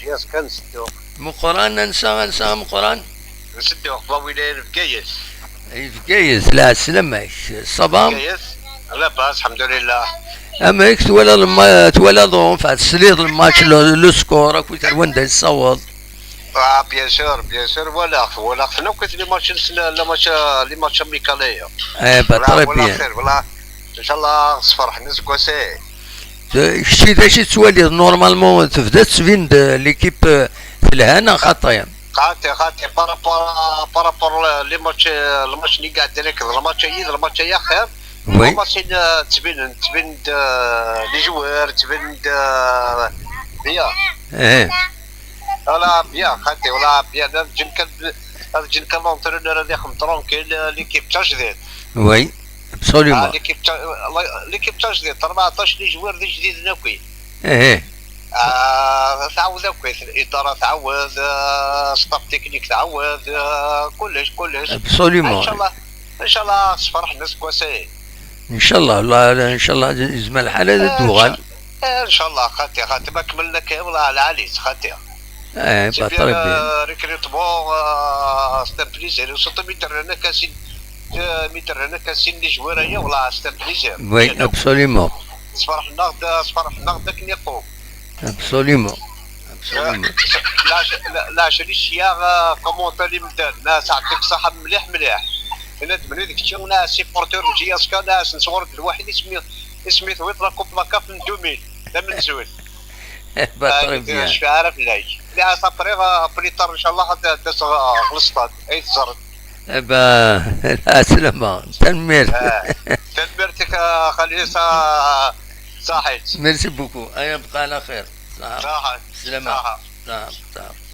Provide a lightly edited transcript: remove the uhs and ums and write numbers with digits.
JSK نسدو. مقران ننسى ننسى مقران. نسدو ولاية بقايس. بقايس، لا سلامك، ça va؟ بقايس، لاباس الحمد لله. اما تولا لما تولا ضون تسليض الماتش، le score كنت وين يصوت؟ اه bien sûr، bien sûr، voilà خفنا كنت les matchs، les matchs amicaux. eh ben très bien. voilà، ان شاء الله صفر حنا كواسي. شتي داشي توالي normalement تبدا تبين l'équipe في الهنا خاطيه. خاطي خاطي، par rapport les matchs، الماتش اللي قاعد لك، الماتش هي الماتش هي خير. الماتش تبين les joueurs، تبين bien. voilà bien خاطي، voilà bien، جن كان l'entraîneur هذا يخدم tranquille، l'équipe تجديد. oui absolument. l'équipe تجديد، 14 les joueurs دي جديد ناكوي. تعود كويس، الادارة تعود، staff technique تعود، كلش كلش. absolument. ان شاء الله ان شاء الله صفر حنا كواسي. ان شاء الله، الله ان شاء الله زعما الحالة دوغال. ان شاء الله، خاطي خاطي، ما كملنا كامل على العاليس خاطي. eh ben très bien. recrutement، c'est un plaisir، surtout مي درنا كاسين، مي درنا كاسين les joueurs هي، والله c'est un plaisir. oui absolument. صفر حنا، صفر حنا داك نيقو. absolument absolument. لا لا شري commentaire اللي مدار ناس عطيك صحة، مليح مليح. انا تبني ديك الشيء ناس supporters JSK، ناس نصور الواحد اسمي اسمي ثويت la coupe la CAF من 2000 لا من زوج. ben très bien. شفي عارف لايك لا صافي plus tard ان شاء الله داس غلصتات اي تزرد. eh ben سلامة تنمير. تنميرتك خلي صحيت. merci beaucoup، ايا بقى على خير. صح. سلامة. صح. صح.